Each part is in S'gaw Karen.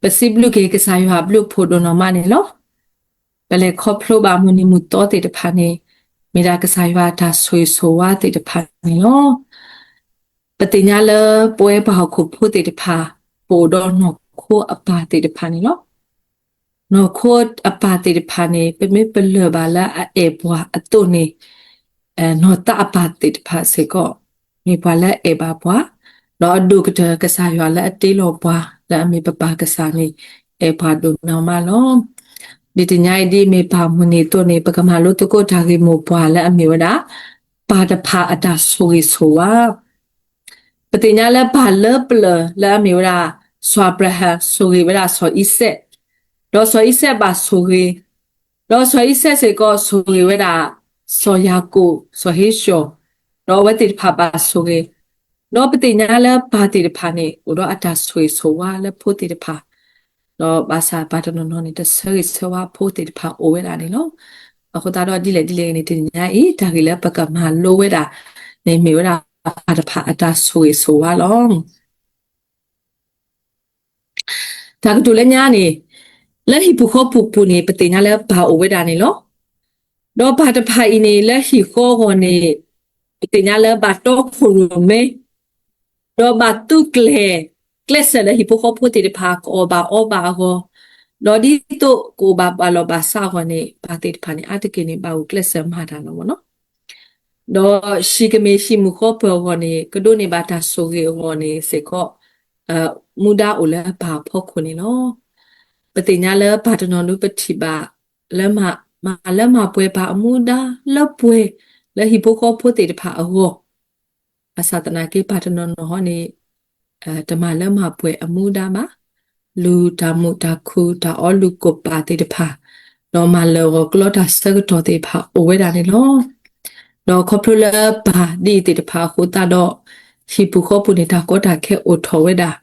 ပစံးဘျုးက့ၤကစၢ်ယွၤအဘျုးအဖှိၣ်ဒိၣ်နီၢ်မးန့ၣ်လီၤ. ပလဲၤခီဖျိဘၣ်မုၢ်နံၤမုၢ်သီသ့ၣ်တဖၣ်န့ၣ် မ့ၢ်ဒၣ်ကစၢ်ယွၤအတၢ်ဆိၣ်ဂ့ၤဆိၣ်ဝါသ့ၣ်တဖၣ်န့ၣ်လီၤ. ပသ့ၣ်ညါလၢပဝဲပှၤဟီၣ်ခိၣ်ဖိသ့ၣ်တဖၣ် ပအိၣ်ဒီးနီၢ်ခိအပၢ်သ့ၣ်တဖၣ်န့ၣ်လီၤ. နီၢ်ခိအပၢ်သ့ၣ်တဖၣ်န့ၣ် ပမ့ၢ်ပလၢၢ်ဘၣ်လၢအအဲၣ်ပှၤအသိးန့ၣ် နီၢ်သးအပၢ်သ့ၣ်တဖၣ်စ့ၢ်ကီး မ့ၢ်ပှၤလၢအအဲၣ်ဘၣ်ပှၤ, ဒီးအဒိၣ်ကတၢၢ်ကစၢ်ယွၤလၢအတ့လီၤပှၤ လၢအမ့ၢ်ပပၢ်ကစၢ်န့ၣ် အဲၣ်ပှၤဒိၣ်နီၢ်မးလီၤ. ဒ်တနံၤအံၤဒ်အမ့ၢ်ပၢ်မုၢ်နံၤအသိးန့ၣ် ပကမၤလိသကိးတၢ်ဂ့ၢ်မိၢ်ပှၢ်လၢအမ့ၢ်ဝဲဒၣ် ပၢ်တဖၣ်အတၢ်ဆိၣ်ဂ့ၤဆိၣ်ဝါ ပသ့ၣ်ညါလၢပၢ်လၢပျၢၤလၢအမ့ၢ်ဝဲဒၣ် စီၤအၤဘြၤဟၣ်ဆိၣ်ဂ့ၤဝဲဒၣ်စီၤအံၤစဲး, ဒီးစီၤအံၤစဲးဘၣ်ဆိၣ်ဂ့ၤ, ဒီးစီၤအံၤစဲးစ့ၢ်ကီးဆိၣ်ဂ့ၤဝဲဒၣ် စီၤယၤကိာ်, စီၤဧ့ၡီၤ, ဒီးအဝဲသ့ၣ်တဖၣ်ဘၣ်ဆိၣ်ဂ့ၤ, ဒီးပသ့ၣ်ညါလၢပၢ်သ့ၣ်တဖၣ်န့ၣ် အိၣ်ဒီးအတၢ်ဆိၣ်ဂ့ၤဆိၣ်ဝါလၢဖိသ့ၣ်တဖၣ်, ဒီးဘၣ်ဆၣ်ပၢ်တနီၤနီၤန့ၣ် တဆၢဂ့ၤဆၢဝါဖိသ့ၣ်တဖၣ်အိၣ်ဝဲဒၣ်န့ၣ်လီၤ. အဃိသတးဒီးဒ်လဲၣ်ဒ်လဲၣ်ဂ့ၤန့ၣ် တနံၤညါအံၤ တၢ်ဂ့ၢ်လၢပကမၤလိဝဲဒၣ်န့ၣ် မ့ၢ်ဝဲဒၣ်ပၢ်တဖၣ်အတၢ်ဆိၣ်ဂ့ၤဆိၣ်ဝါလီၤ. တၢ်ကတိၤလၢညါန့ၣ် လၢဟံၣ်ပူၤဃီပူၤပူၤန့ၣ် ပသ့ၣ်ညါလၢပၢ်အိၣ်ဝဲဒၣ်န့ၣ်လီၤ. ဒီးပၢ်တဖၣ်အံၤန့ၣ် လၢဟံၣ်ဃီအဂီၢ်န့ၣ် ပသ့ၣ်ညါလၢဘၣ်တီခိၣ်ရိၣ်မဲ ဒီးဘၣ်သုးကျဲၤ ကျဲးစၢးလၢဟံၣ်ဖိဃီဖိသ့ၣ်တဖၣ် ကအီၣ်ဘၣ်အီဘၣ်အဂီၢ်, ဒီးဒ်သိးကအိၣ်ဘၣ်ပှၤလီၢ်ဘၣ်စးအဂီၢ်န့ၣ် ပၢ်သ့ၣ်တဖၣ်န့ၣ် အါတက့ၢ်န့ၣ် ဘၣ်ဂုာ်ကျဲးစၢးမၤတၢ်လီၤမ့ၢ်နီၤ. ဒီးဟံၣ်ကမ့ၢ်ဟံၣ်မုၢ်ဃီပၢၤအဂီၢ်န့ၣ် ကဒိးန့ၢ်ဘၣ်တၢ်ဆိၣ်ဂ့ၤအဂီၢ်န့ၣ်စ့ၢ်ကီး မူဒါအိၣ်လၢပၢ်အဖီခိၣ်န့ၣ်လီၤ. ပသ့ၣ်ညါလၢပၢ်တနီၤဒုပထံၣ်ဘၣ် လၢ မၤလၢမၤပှဲၤပၢ်အမူဒါလၢပှဲၤ လၢဟံၣ်ဖိဃီဖိသ့ၣ်တဖၣ်အဂီၢ်, ဘၣ်ဆၣ်သနာ်က့ ပၢ်တနီၤနီၤဟီန့ၣ် တမၤလၢမၤပှဲၤအမူဒါဘၣ်. လူၤတၢ်မုာ်တၢ်ခုၣ် တၢ်အီလုၢ်ကိၢ်ပာ်သ့ၣ်တဖၣ်, ဒီးမၤလၢာ်ဂီၤကျီတၢ်ဆၢကတီၢ်သ့ၣ်တဖၣ်အိၣ်ဝဲဒၣ်န့ၣ်လီၤ. ဒီးခီဖျိလၢပၢ်ဒ်အံၤသ့ၣ်တဖၣ်အဃိသတးဒီး ဟံၣ်ပူၤဃီပူၤန့ၣ် တၢ်ကီတၢ်ခဲအိၣ်ထီၣ်ဝဲဒၣ်,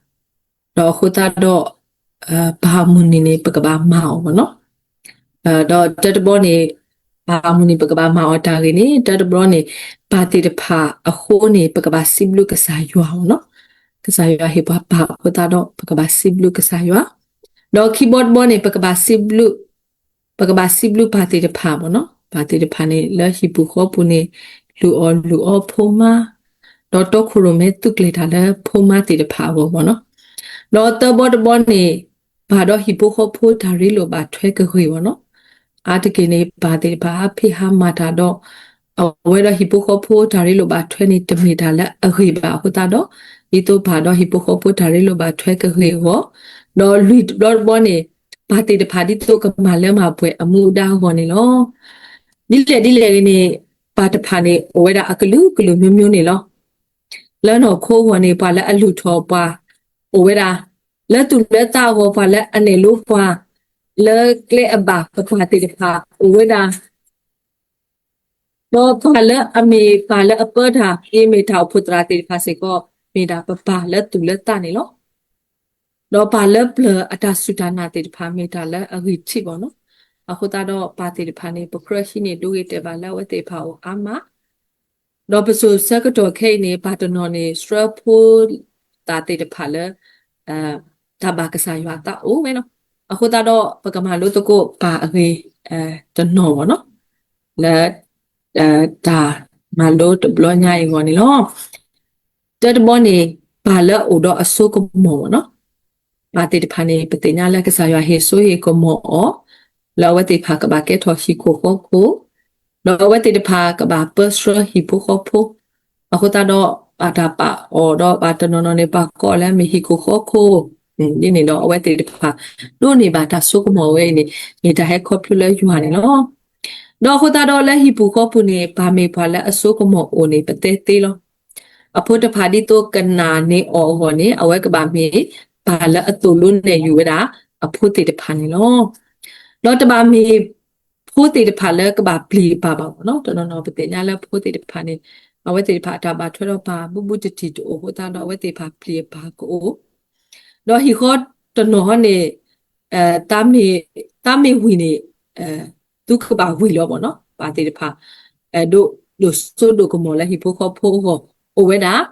ဒီးအဃိသတးဒီး ပၢ်မုၢ်နံၤန့ၣ် ပကဘၣ်မၤအီၤမ့ၢ်နီၤ. ဒီးတၢတဘီန့ၣ် ပၢ်မုၢ်နံၤပကဘၣ်မၤအီၤတၢ်ဂ့ၢ်န့ၣ် တၢတဘီန့ၣ် ပၢ်သ့ၣ်တဖၣ်အဃိန့ၣ် ပကဘၣ်စံးဘျုးကစၢ်ယွၤမ့ၢ်နီၤ. ကစၢ်ယွၤဟ့ၣ်ပှၤပၢ်အဃိသတးဒီး ပကဘၣ်စံးဘျုးကစၢ်ယွၤ, ဒီးခံဘီတဘီန့ၣ် ပကဘၣ်စံးဘျုး ပကဘၣ်စံးဘျုးပၢ်သ့ၣ်တဖၣ်မ့ၢ်နီၤ. ပၢ်သ့ၣ်တဖၣ်န့ၣ် လၢဟံၣ်ပူၤဃီပူၤန့ၣ် လုၢ်အီၣ်လုၢ်အီဖိမါ, ဒီးတီခိၣ်ရိၣ်မဲသုးကျဲၤတၢ်လၢဖိမါသ့ၣ်တဖၣ်အဂီၢ်မ့ၢ်နီၤ. ဒီးသၢဘီတဘီန့ၣ် ပၢ်ဒီးဟံၣ်ဖိဃီဖိတၢ်ရ့လိာ်ဘၣ်ထွဲကဂ့ၤမ့ၢ်နီၤ. အါတက့ၢ်န့ၣ် ပၢ်သ့ၣ်တဖၣ်ဟးဖ့ၣ်ဟးမၤတၢ်ဒီး အဝဲဒီးဟံၣ်ဖိဃီဖိတၢ်ရ့လိာ်ဘၣ်ထွဲန့ၣ် တမ့ၢ်တၢ်လၢအဂ့ၤဘၣ်အဃိသတးဒီး ဒ်သိးပၢ်ဒီးဟံၣ်ဖိဃီဖိတၢ်ရ့လိာ်ဘၣ်ထွဲကဂ့ၤအဂီၢ်, ဒီးလွံၢ်ဘီတဘီန့ၣ် ပၢ်သ့ၣ်တဖၣ်ဒ်သိးကမၤလၢမၤပှဲၤအမူအဒါအဂီၢ်န့ၣ်လီၤ. ဒ်လဲၣ်ဒ်လဲၣ်ဂ့ၤန့ၣ် ပၢ်တဖၣ်န့ၣ် အိၣ်ဝဲဒၣ်အကလုာ်ကလုာ်မျိုးမျိုးန့ၣ်လီၤ. လၢနီၢ်ခိအဂီၢ်န့ၣ် ပှၤလၢအလုၢ်ထီၣ်ပှၤ အိၣ်ဝဲဒၣ်, လၢသူၣ်လၢသးအဂီၢ် ပှၤလၢအနဲၣ်လိပှၤ, လၢကျဲအဘၣ်ပပှၢ်သ့ၣ်တဖၣ် အိၣ်ဝဲဒၣ်, ဒီးပၢ်လၢအမ့ၢ်ပၢ်လၢအပၢတၢ် မ့ၢ်တၢ်အိၣ်ဖှိၣ်သရၣ်သ့ၣ်တဖၣ်စ့ၢ်ကီး မ့ၢ်ဒၣ်ပပၢ်လၢသူၣ်လၢသးန့ၣ်လီၤ. ဒီးပၢ်လၢပျၢၤအတၢ်စူၢ်တၢ်နာ်သ့ၣ်တဖၣ် မ့ၢ်တၢ်လၢအဂံၢ်ထံးဘၣ်နီၤ. အဃိသတးဒီး ပၢ်သ့ၣ်တဖၣ်န့ၣ် ပကြၢးဟံးန့ၢ်ဒိဂ့ၤတဲာ်ဘၣ်လၢအဝဲသ့ၣ်တဖၣ်အအိၣ်အါမး, ဒီးပစိၤဆၢကတီၢ်ခဲအံၤန့ၣ် ပၢ်တနီၤန့ၣ် ဆှၢဖိသၣ်သ့ၣ်တဖၣ်လၢ တၢ်ဘၣ်ကစၢ်ယွၤအသးအိၣ်ဝဲလီၤ. အဃိသတးဒီး ပကမၤလိသကိးပၢ်အဂ့ၢ် တနီၤဘၣ်နီၤ, လၢ တၢ်မၤလိတဘျီညါအံၤအဂီၢ်န့ၣ်လီၤ. တၢတဘီန့ၣ် ပၢ်လၢအအိၣ်ဒီးအစိကမီၤဘၣ်နီၤ. ပၢ်သ့ၣ်တဖၣ်န့ၣ် ပသ့ၣ်ညါလၢကစၢ်ယွၤဟ့ၣ်စိဟ့ၣ်ကမီၤအီၤ လၢအဝဲသ့ၣ်တဖၣ်ကဘၣ်ကဲထီၣ်ဟံၣ်ခိၣ်ဃီခိၣ်, ဒီးအဝဲသ့ၣ်တဖၣ်ကဘၣ်ပၢဆှၢဟံၣ်ဖိဃီဖိ, အဃိသတးဒီး ပၢ်တၢ်ပာ်အီၤဒီးပၢ်တနီၤနီၤန့ၣ် ပှၤကိးလၢအမ့ၢ်ဟံၣ်ခိၣ်ဃီခိၣ်, ဒ်န့ၣ်ဒီးအဝဲသ့ၣ်တဖၣ် ဒိးန့ၢ်ဘၣ်တၢ်စိကမီၤဝဲအံၤန့ၣ် မ့ၢ်တၢ်ဟဲခီဖျိလၢယွၤန့ၣ်လီၤ. ဒီးအဃိသတးဒီးလၢဟံၣ်ပူၤဃီပူၤန့ၣ် ပၢ်မ့ၢ်ပှၤလၢအစိကမီၤအိၣ်န့ၣ် ပတဲသ့လီၤ. အဖိတဖၣ်ဒ်သိးကနာ်န့ၢ်အီၤအဂီၢ်န့ၣ် အဝဲကဘၣ်မ့ၢ်ပၢ်လၢအသိၣ်လိနဲၣ်ယုာ်ဝဲဒၣ်အဖိသ့ၣ်တဖၣ်န့ၣ်လီၤ. ဒီးတဘၣ်မ့ၢ် ဖိသ့ၣ်တဖၣ်လၢကဘၣ်ပျံၤပၢ်ဘၣ်မ့ၢ်နီၤ. တနီၤနီၤပသ့ၣ်ညါလၢဖိသ့ၣ်တဖၣ်န့ၣ် အဝဲသ့ၣ်တဖၣ်အတၢ်ဘၣ်ထွဲဒီးပၢ်ဘူးဘူးတံၢ်တံၢ်တအိၣ်အဃိသတးဒီး အဝဲသ့ၣ်တဖၣ်ပျံၤအပၢ်ကအိၣ် ဒီးဟံၣ်ဃီတနီၤဟီန့ၣ် သးမ့ၢ်ဝံၤန့ၣ် သုကဘၣ်ဝံၤလီၤမ့ၢ်နီၤ. ပၢ်သ့ၣ်တဖၣ် ဒိၣ်စိဒိၣ်ကမီၤလၢဟံၣ်ဖိဃီဖိအဂီၢ်အိၣ်ဝဲဒၣ်,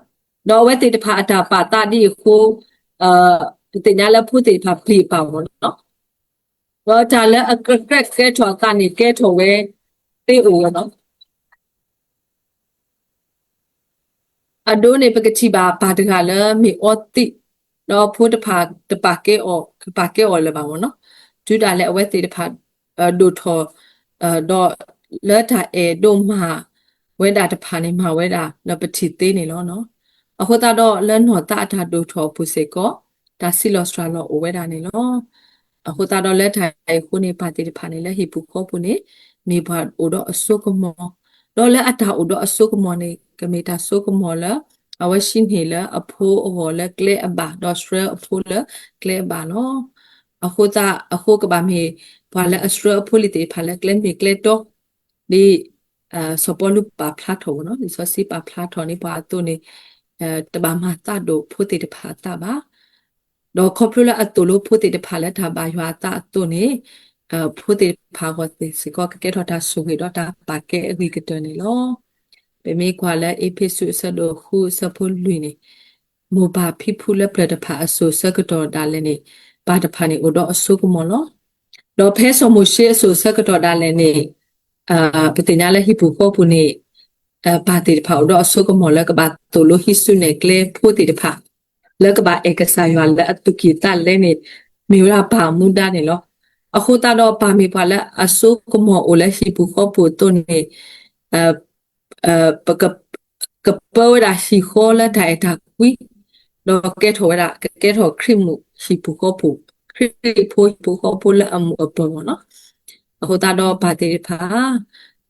ဒီးအဝဲသ့ၣ်တဖၣ်အတၢ်ပာ်သးဒ်အဃိ ပသ့ၣ်ညါလၢဖိသ့ၣ်တဖၣ်ပျံၤအပၢ်မ့ၢ်နီၤ, ဒီးတၢ်လၢအကြၢးကဲထီၣ်အသးန့ၣ် ကဲထီၣ်ဝဲသ့အိၣ်ဝဲနီၤ. အဒိန့ၣ် ပကထံၣ်ဘၣ်ပၢ်တဂၤလၢမ့ၢ်အီသံး, ဒီးဖိတဖၣ်တပာ်ကဲအီၤ, တပာ်ကဲအီၤလၢၤဘၣ်မ့ၢ်နီၤ. တုၤဒၣ်လဲာ်အဝဲသ့ၣ်တဖၣ် ဒိၣ်ထီၣ်, ဒီးလၢတၢ်အဲၣ်ဒိးမၤဝဲဒၣ်တဖၣ်န့ၣ် မၤဝဲဒၣ်လၢပထံၣ်သ့န့ၣ်လီၤ. အဃိသတးဒီးလၢနီၢ်သးအတၢ်ဒိၣ်ထီၣ်အပူၤစ့ၢ်ကီး တၢ်ဆံးလီၤစှၤလီၤအိၣ်ဝဲဒၣ်န့ၣ်လီၤ. အဃိသတးဒီးလၢတၢ်အံၤအဃိန့ၣ် ပၢ်သ့ၣ်တဖၣ်န့ၣ် လၢဟံၣ်ပူၤဃီပူၤန့ၣ် မ့ၢ်ပှၤအိၣ်ဒီးအစိကမီၤ, ဒီးလၢအတၢ်အိၣ်ဒီးအစိကမီၤန့ၣ် ကမ့ၢ်တၢ်စိကမီၤလၢ အဝဲဟံးန့ၢ်လၢအဖိအဂီၢ်လၢကျဲအဘၣ် ဒီးဆှၢအဖိလၢကျဲအဘၣ်လီၤ. အဃိသတး အဃိကဘၣ်မ့ၢ်ပှၤလၢအဆှၢအဖိလံၤသ့ၣ်တဖၣ်လၢကျဲမ့ၢ်ကျဲတီ ဒ်စီၤပီလူးပာ်ဖျါထီၣ်မ့ၢ်နီၤ, လံာ်စီဆှံပာ်ဖျါထီၣ်န့ၣ် ပှၤအသိးန့ၣ် တဘၣ်မၤသးဒိၣ်ဖိသ့ၣ်တဖၣ်အသးဘၣ်. ဒီးခီဖျိလၢအသိၣ်လိဖိသ့ၣ်တဖၣ်လၢတၢ်ဘၣ်ယွၤအသးအသိးန့ၣ် ဖိသ့ၣ်တဖၣ်အဂီၢ်သ့ၣ်စ့ၢ်ကီး ကကဲထီၣ်တၢ်ဆိၣ်ဂ့ၤဒီးတၢ်ပာ်ကဲအဂ့ၤကတၢၢ်န့ၣ်လီၤ. ပမ့ၢ်ကွၢ်လၢအ့းဖ့းစူးအဆၢဒိၣ်ဃုအဆၢဖိလွံၢ်န့ၣ် မိၢ်ပၢ်ဖံဖုလၢပျၢၤတဖၣ်အစိၤအဆၢကတီၢ်ဒၣ်လဲာ်န့ၣ် ပၢ်တဖၣ်န့ၣ်အိၣ်ဒီးအစိကမီၤလီၤ. ဒီးဖဲစီၤမိၤၡ့အစိၤအဆၢကတီၢ်ဒၣ်လဲာ်န့ၣ် ပသ့ၣ်ညါလၢဟံၣ်ပူၤဃီပူၤန့ၣ် ပၢ်သ့ၣ်တဖၣ်အိၣ်ဒီးအစိကမီၤလၢကဘၣ်သိၣ်လိဟံးစုနဲၣ်ကျဲဖိသ့ၣ်တဖၣ် လၢကဘၣ်အဲၣ်ကစၢ်ယွၤလၢအသူၣ်ကံၢ်သးလဲန့ၣ် မ့ၢ်ဝဲဒၣ်ပၢ်အမူဒါန့ၣ်လီၤ. အဃိသတးဒီးပၢ်မ့ၢ်ပှၤလၢအစိကမီၤအိၣ်လၢဟံၣ်ပူၤဃီပူၤအသိးန့ၣ် ပက ကပၢဝဲဒၣ်ဟံၣ်ဃီလၢတၢ်အဲၣ်တၢ်ကွံ, ဒီးကဲထီၣ်ဝဲဒၣ် ကကဲထီၣ်ခရံာ်မူးဟံၣ်ပူၤဃီပူၤ, ခရံာ်ဖိဟံၣ်ပူၤဃီဖိလၢအမူးအပၢၤမ့ၢ်နီၤ. အဃိသတးဒီးပၢ်သ့ၣ်တဖၣ်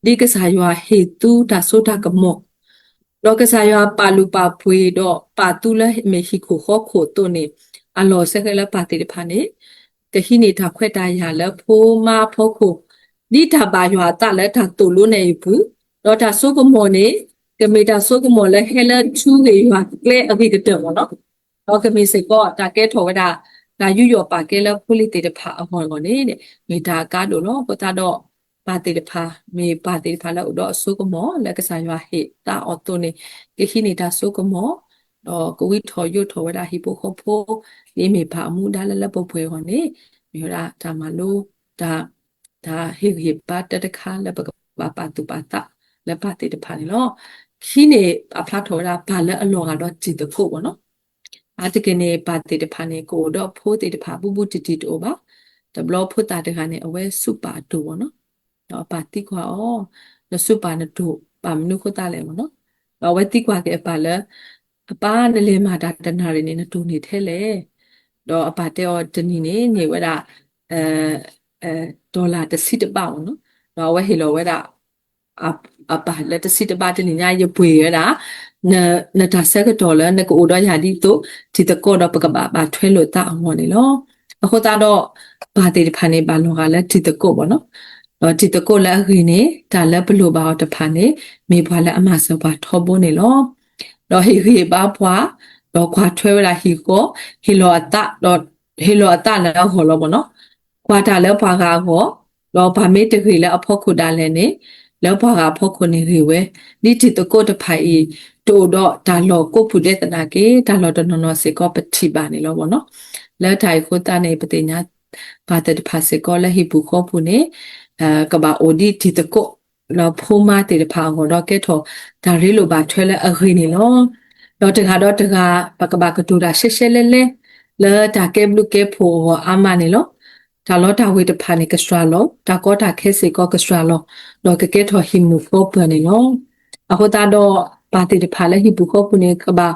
ဒ်ကစၢ်ယွၤဟ့ၣ်သုတၢ်စိတၢ်ကမီၤ ဒီးကစၢ်ယွၤပာ်လုၢ်ပာ်ပှ့ၤဒီးပာ်သုလၢမ့ၢ်ဟံၣ်ခိၣ်ဃီခိၣ်အသိးန့ၣ် အလီၢ်စဲဃဲလၢပၢ်သ့ၣ်တဖၣ်န့ၣ် ကဟံးန့ၢ်တၢ်ခွဲးတၢ်ယာ်လၢဖိမါအဖီခိၣ် ဒ်တၢ်ဘၣ်ယွၤအသးလၢတၢ်သိၣ်လိနဲၣ်အံၤအပူၤ, ဒီးတၢ်စိကမီၤန့ၣ် ကမ့ၢ်တၢ်စိကမီၤလၢဟဲလၢထူဂ့ၢ်ယွၤကျဲအဂ့ၤကတၢၢ်မ့ၢ်နီၤ, ဒီးကမ့ၢ်စ့ၢ်ကီးတၢ်ကဲထီၣ်ဝဲဒၣ် တၢ်ယူးယီၣ်ပာ်ကဲလၢဖိလံၤသ့ၣ်တဖၣ်အဂီၢ်အဂီၢ်န့ၣ် မ့ၢ်တၢ်အကါဒိၣ်လီၤ. အဃိသတးဒီး ပၢ်သ့ၣ်တဖၣ် မ့ၢ်ပၢ်သ့ၣ်တဖၣ်လၢအိၣ်ဒီးအစိကမီၤ လၢကစၢ်ယွၤဟ့ၣ်သါအီၤအသိးန့ၣ် ကဟံးန့ၢ်တၢ်စိကမီၤ ဒီးကဝံထီၣ်ယိးထီၣ်ဝဲဒၣ်ဟံၣ်ဖိဃီဖိ ဒ်မ့ၢ်ပၢ်အမူဒါလၢလၢပှဲၤပှဲၤအဂီၢ်န့ၣ် မ့ၢ်ဝဲဒၣ်တၢ်မၤလိ တၢ် တၢ်ဟ့ၣ်ဂံၢ်ဟ့ၣ်ဘါတၢ်တခါလၢပကဘၣ်ပာ်သူၣ်ပာ်သးလၢပၢ်သ့ၣ်တဖၣ်န့ၣ်လီၤ. ခံန့ၣ် ပာ်ဖျါထီၣ်ဝဲဒၣ်ပၢ်လၢအလီၤဂာ်ဒီးတံၤသကိးမ့ၢ်နီၤ. အါတက့ၢ်န့ၣ် ပၢ်သ့ၣ်တဖၣ်န့ၣ် ကအိၣ်ဒီးဖိသ့ၣ်တဖၣ်ဘူးဘူးတံၢ်တံၢ်တအိၣ်ဘၣ်. တဘျီဖိသၣ်တဂၤန့ၣ် အဝဲဆူးပၢ်အတိၢ်မ့ၢ်နီၤ. ဒီးအပၢ်သံကွၢ်အီၤ, နဆူးပၢ်နတိၢ် ဘၣ်မနုၤဃိသတးလဲၣ်မ့ၢ်နီၤ. ဒီးအဝဲသံကွၢ်က့ၤအပၢ်လၢ အပၢ် နလဲၤမၤတၢ်တနၣ်ရံၣ်န့ၣ် နတိၢ်န့ၢ်ထဲလဲၣ်. ဒီးအပၢ်တဲအီၤ တနံၤန့ၣ် န့ၢ်ဝဲဒၣ် dollar တဆံတဘၣ်မ့ၢ်နီၤ. ဒီးအဝဲဟ့ၣ်လီၤဝဲဒၣ် အပၢ်လၢတဆံတဘၣ် တနံၤညါ ယပှ့ၤဝဲဒၣ် နတၢ်ဆၢကတီၢ်လၢနကအိၣ်ဒီးယၤဒ်သိး တံၤသကိးဒီးပကဘၣ်ဘၣ်ထွဲလိာ်သးအဂီၢ်န့ၣ်လီၤ. အဃိသတးဒီး ပၢ်သ့ၣ်တဖၣ်န့ၣ် ဘၣ်လီၤဂာ်လၢတံၤသကိးမ့ၢ်နီၤ. ဒီးတံၤသကိးလၢအဂ့ၤန့ၣ် တၢ်လၢပလိၣ်ဘၣ်အီၤတဖၣ်န့ၣ် မ့ၢ်ပှၤလၢအမၤစၢၤပှၤထီဘိန့ၣ်လီၤ. ဒီးဟ့ၣ်ဂံၢ်ဟ့ၣ်ဘါပှၤ, ဒီးကွၢ်ထွဲဝဲဒၣ်ဟံၣ်ဃီ, ဟ့ၣ်လီၤအသး, ဒီးဟ့ၣ်လီၤအသးလၢအဂီၢ်လီၤမ့ၢ်နီၤ. ကွၢ်တၢ်လၢပှၤဂၤအဂီၢ်, ဒီးပှၤမ့ၢ်တဂ့ၤလၢအဖီခိၣ်ဒၣ်လဲာ်န့ၣ်, လၢပှၤဂၤအဖီခိၣ်န့ၣ်ဂ့ၤဝဲ, ဒ်တံၤသကိးတဖၣ်အံၤ တအိၣ်ဒီးတၢ်လီၢ်ကိးပူၤဒဲးသနာ်က့ တၢ်လီၢ်တနီၤနီၤစ့ၢ်ကီးပထံၣ်ဘၣ်န့ၣ်လီၤမ့ၢ်နီၤ. လၢတၢ်အံၤအဃိသတးန့ၣ် ပသ့ၣ်ညါ ပၢ်သ့ၣ်တဖၣ်စ့ၢ်ကီးလၢဟံၣ်ပူၤဃီပူၤန့ၣ် ကဘၣ်အိၣ်ဒ်တံၤသကိး ဒီးဖိမါသ့ၣ်တဖၣ်အဂီၢ်ဒီးကဲထီၣ်တၢ်ရ့လိာ်ဘၣ်ထွဲလၢအဂ့ၤန့ၣ်လီၤ. ဒီးတဂၤဒီးတဂၤ ပကဘၣ်ကတိၤတၢ်ရှဲရှဲလဲလဲ လၢတၢ်ကဲဘျုးကဲဖှိၣ်အဂီၢ်အါမးန့ၣ်လီၤ. တၢ်လီတၢ်ဝ့ၤတဖၣ်န့ၣ်ကစှၤလီၤ, တၢ်ကီတၢ်ခဲစ့ၢ်ကီးကစှၤလီၤ, ဒီးကကဲထီၣ်ဟံၣ်မုၢ်ဃီပၢၢ်န့ၣ်လီၤ. အဃိသတးဒီး ပၢ်သ့ၣ်တဖၣ်လၢဟံၣ်ပူၤဃီပူၤန့ၣ် ကဘၣ်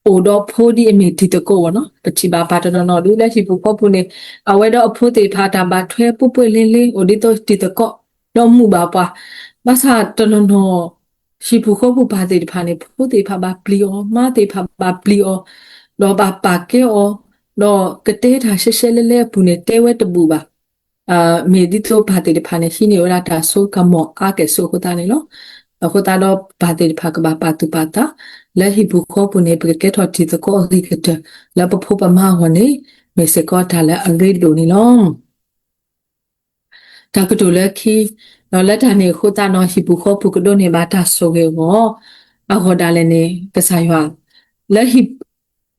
အိၣ်ဒီးဖိဒ်အမ့ၢ်တံၤသကိးမ့ၢ်နီၤ. ပထံၣ်ဘၣ်ပၢ်တနီၤနီၤဒ်လၢဟံၣ်ပူၤဃီပူၤန့ၣ် အဝဲဒီးအဖိသ့ၣ်တဖၣ်တၢ်ဘၣ်ထွဲပှဲၤပှဲၤလဲလဲ အိၣ်ဒ်သိးတံၤသကိး ဒီးမုာ်ဘၣ်ပှၤ. ဘၣ်ဆၣ်တနီၤနီၤ ဟံၣ်ပူၤဃီပူၤပၢ်သ့ၣ်တဖၣ်န့ၣ် ဖိသ့ၣ်တဖၣ်ဘၣ်ပျံၤအီၤ, မါသ့ၣ်တဖၣ်ဘၣ်ပျံၤအီၤ, ဒီးဘၣ်ပာ်ကဲအီၤ, ဒီးကတဲတၢ်ရှဲရှဲလဲလဲအပူၤန့ၣ် တဲဝဲတဘူၣ်ဘၣ်. မ့ၢ်ဒ်သိးပၢ်သ့ၣ်တဖၣ်န့ၣ် ဟံးန့ၢ်ဝဲဒၣ်တၢ်စိကမီၤအါကဲၣ်ဆိးအဃိသတးန့ၣ်လီၤ. အဃိသတးဒီး ပၢ်သ့ၣ်တဖၣ်ကဘၣ်ပာ်သူၣ်ပာ်သး လၢဟံၣ်ပူၤဃီပူၤန့ၣ် ပကကဲထီၣ်တံၤသကိးအဂ့ၤကတၢၢ် လၢပဖိပမါအဂီၢ်န့ၣ် မ့ၢ်စ့ၢ်ကီးတၢ်လၢအရ့ဒိၣ်န့ၣ်လီၤ. တၢ်ကတိၤလၢခံ, ဒီးလၢတၢ်န့ၣ်အဃိသတးဒီး ဟံၣ်ပူၤဃီပူၤကဒိးန့ၢ်ဘၣ်တၢ်ဆိၣ်ဂ့ၤအဂီၢ်, အဂီၢ်ဒၣ်လဲာ်န့ၣ် ကစၢ်ယွၤ လၢဟံၣ်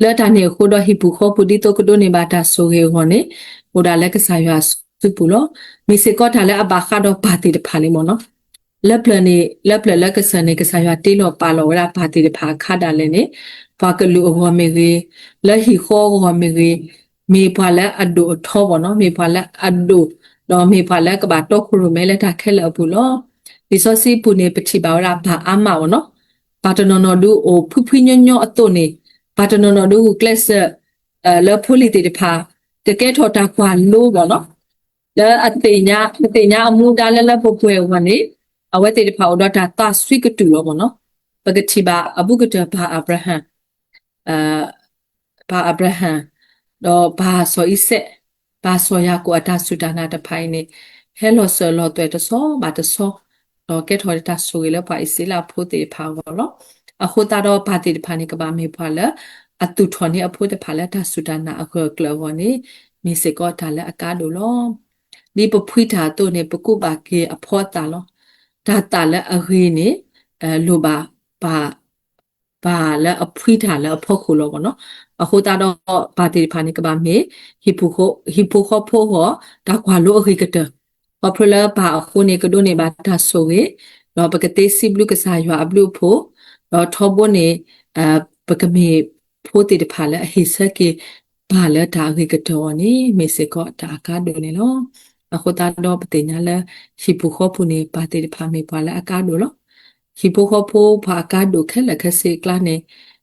လၢတၢ်န့ၣ်အဃိဒီး ဟံၣ်ပူၤဃီပူၤ ဒ်သိးကဒိးန့ၢ်ဘၣ်တၢ်ဆိၣ်ဂ့ၤအဂီၢ်န့ၣ် အိၣ်ဒၣ်လၢကစၢ်ယွၤစုပူၤလီၤ. မ့ၢ်စ့ၢ်ကီးတၢ်လၢအဘၣ်ဃးဒီးပၢ်သ့ၣ်တဖၣ်န့ၣ်မ့ၢ်နီၤ, လၢပျၢၤန့ၣ် လၢပျၢၤလၢကစၢၢ်န့ၣ် ကစၢ်ယွၤတ့လီၤပာ်လီၤဝဲဒၣ်ပၢ်သ့ၣ်တဖၣ်အခါဒၣ်လဲာ်န့ၣ် ပှၤကလုာ်အဂီၢ်မ့ၢ်ဂ့ၤ, လၢဟံၣ်ဃီအဂီၢ်မ့ၢ်ဂ့ၤ, မ့ၢ်ပှၤလၢအဒိၣ်အထီဘၣ်နီၤ, မ့ၢ်ပှၤလၢအဒိၣ်, ဒီးမ့ၢ်ပှၤလၢကဘၣ်တီခိၣ်ရိၣ်မဲလၢတၢ်ခဲလၢာ်အပူၤလီၤ. လံာ်စီဆှံပူၤန့ၣ် ပထံၣ်ဘၣ်ဝဲဒၣ်ပၢ်အါမးဘၣ်နီၤ, ပၢ်တနီၤနီၤဒုးအိၣ်ဖှံဖှံညီညီအသိးန့ၣ်, ပၢ်တနီၤနီၤဒုးဂုာ်ကျဲးစၢး လၢဖိလံၤသ့ၣ်တဖၣ် ကကဲထီၣ်တၢ်ကွၢ်လိဘၣ်နီၤ, လၢအသ့ၣ်ညါ အသ့ၣ်ညါအမူဒါလၢလၢပှဲၤပှဲၤအဂီၢ်န့ၣ် အဝဲသ့ၣ်တဖၣ်အိၣ်ဒီးတၢ်သးစွံကတုာ်လီၤမ့ၢ်နီၤ. ပကထံၣ်ဘၣ်အဘူးကတၢၢ်ပၢ်အၤဘြၤဟၣ် ပၢ်အၤဘြၤဟၣ်, ဒီးပၢ်စီၤအံၤစဲး, ပၢ်စီၤယၤကိာ်အတၢ်စူၢ်တၢ်နာ်တဖၣ်အံၤန့ၣ် ဟဲလီၤစၢၤလီၤသွဲၣ်တဆီဘၣ်တဆီ, ဒီးကဲထီၣ်တၢ်ဆိၣ်ဂ့ၤလၢပှၤအံၣ်စရ့လးဖိသ့ၣ်တဖၣ်အဂီၢ်လီၤ. အဃိသတးဒီးပၢ်သ့ၣ်တဖၣ်န့ၣ် ကဘၣ်မ့ၢ်ပှၤလၢ အသူၣ်ထီၣ်န့ၢ်အဖိတဖၣ်လၢတၢ်စူၢ်တၢ်နာ်အဂၢၢ်အကျၢၤအဂီၢ်န့ၣ် မ့ၢ်စ့ၢ်ကီးတၢ်လၢအကါဒိၣ်လီၤ. ဒ်ပဖှံတၢ်အသိးန့ၣ် ပကူးဘၣ်က့ၤအဖီအသၣ်လီၤ. တၢ်သၣ်လၢအဂ့ၤန့ၣ် လိၣ်ဘၣ်ပၢ် ပၢ်လၢအဖှံတၢ်လၢအဖီခိၣ်လီၤမ့ၢ်နီၤ. အဃိသတးဒီးပၢ်သ့ၣ်တဖၣ်န့ၣ် ကဘၣ်မ့ၢ် ဟံၣ်ဖိဃီဖိအဂီၢ် တၢ်ကွၢ်လိအဂ့ၤကတၢၢ်, ခီဖျိလၢပၢ်အဃိန့ၣ် ကဒိးန့ၢ်ဘၣ်တၢ်ဆိၣ်ဂ့ၤ, ဒီးပကသ့စံးဘျုးကစၢ်ယွၤအဘျုးအဖှိၣ်, ဒီးထီဘိန့ၣ် ပကမ့ၢ်ဖိသ့ၣ်တဖၣ်လၢအဟ့ၣ်ဆၢက့ၤပၢ်လၢတၢ်အဂ့ၤကတၢၢ်အဂီၢ်န့ၣ် မ့ၢ်စ့ၢ်ကီးတၢ်အကါဒိၣ်န့ၣ်လီၤ. အဃိသတးဒီးပသ့ၣ်ညါလၢ ဟံၣ်ပူၤဃီပူၤန့ၣ် ပၢ်သ့ၣ်တဖၣ်မ့ၢ်ပှၤလၢအကါဒိၣ်လီၤ. ဟံၣ်ဖိဃီဖိပှၤအကါဒိၣ်ခဲလၢာ်ခဲဆ့အကျါန့ၣ်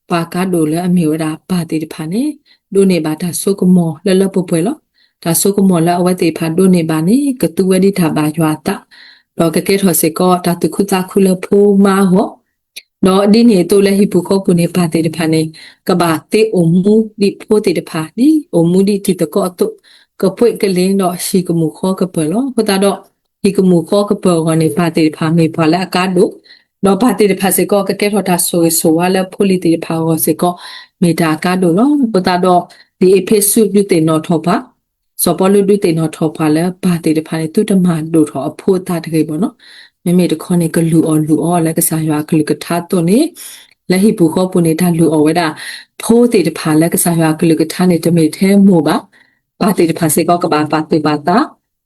ပှၤအကါဒိၣ်လၢအမ့ၢ်ဝဲဒၣ်ပၢ်သ့ၣ်တဖၣ်န့ၣ် ဒိးန့ၢ်ဘၣ်တၢ်စိကမီၤလၢလၢပှဲၤပှဲၤလီၤ. တၢ်စိကမီၤလၢအဝဲသ့ၣ်တဖၣ်ဒိးန့ၢ်ဘၣ်န့ၣ် ကသူဝဲဒ်တၢ်ဘၣ်ယွၤအသး, ဒီးကကဲထီၣ်စ့ၢ်ကီးတၢ်သူၣ်ခုသးခုလၢဖိမါအဂီၢ်, ဒီးဒ်န့ၣ်အသိးလၢဟံၣ်ပူၤဃီပူၤန့ၣ် ပၢ်သ့ၣ်တဖၣ်န့ၣ် ကဘၣ်သ့အိၣ်မူဒ်ဖိသ့ၣ်တဖၣ် ဒ်အိၣ်မူဒ်တံၤသကိးအသိး, ကပှ့ၤကလ့ၤဒီးဟံၣ်ကမူၣ်ဃီကပၢၢ်လီၤ. အဃိသတးဒီး ဟံၣ်ကမူၣ်ဃီကပၢၢ်အဂီၢ်န့ၣ် ပၢ်သ့ၣ်တဖၣ်မ့ၢ်ပှၤလၢအကါဒိၣ်, ဒီးပၢ်သ့ၣ်တဖၣ်စ့ၢ်ကီး ကကဲထီၣ်တၢ်ဆိၣ်ဂ့ၤဆိၣ်ဝါလၢဖိလံၤသ့ၣ်တဖၣ်အဂီၢ်စ့ၢ်ကီး မ့ၢ်တၢ်အကါဒိၣ်လီၤ. အဃိသတးဒီး ဒ်အ့းဖ့းစူးဒုးသ့ၣ်နီၣ်ထီၣ်ပှၤ စီၤပီလူးဒုးသ့ၣ်နီၣ်ထီၣ်ပှၤလၢပၢ်သ့ၣ်တဖၣ်န့ၣ် သုတမၤဒိၣ်ထီၣ်အဖိအသးတဂ့ၤဘၣ်နီၤ. မ့မ့ၢ်တခီန့ၣ် ကလုၢ်အီၣ်လုၢ်အီလၢကစၢ်ယွၤအကလုၢ်ကထါအသိးန့ၣ်, လၢဟံၣ်ပူၤဃီပူၤန့ၣ် တၢ်လုၢ်အီၣ်ဝဲဒၣ် ဖိသ့ၣ်တဖၣ်လၢကစၢ်ယွၤအကလုၢ်ကထါန့ၣ် တမ့ၢ်ထဲမိၢ်ဘၣ်, ပၢ်သ့ၣ်တဖၣ်စ့ၢ်ကီးကဘၣ်ပာ်သူၣ်ပာ်သး,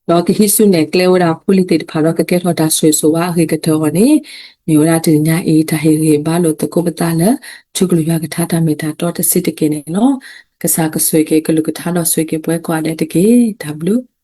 ဒီးကဟံးစုနဲၣ်ကျဲဝဲဒၣ်ဖိလံၤသ့ၣ်တဖၣ်ဒီးကကဲထီၣ်တၢ်ဆိၣ်ဂ့ၤဆိၣ်ဝါအဂ့ၤကတၢၢ်အဂီၢ်န့ၣ်, မ့ၢ်ဝဲဒၣ်တနံၤညါအံၤ တၢ်ဟ့ၣ်ဂံၢ်ဟ့ၣ်ဘါလိာ်သကိးပသးလၢ ထူကလုၢ်ယွၤကထါတၢ်မ့ၢ်တၢ်တီတဆံးတက့ၢ်န့ၣ်လီၤ. ကစၢ်ကဆိၣ်ဂ့ၤက့ၤကလုၢ်ကထါဒီးဆိၣ်ဂ့ၤက့ၤပှၤကိးဂၤဒဲးတက့ၢ်. တၢ်ဘျုး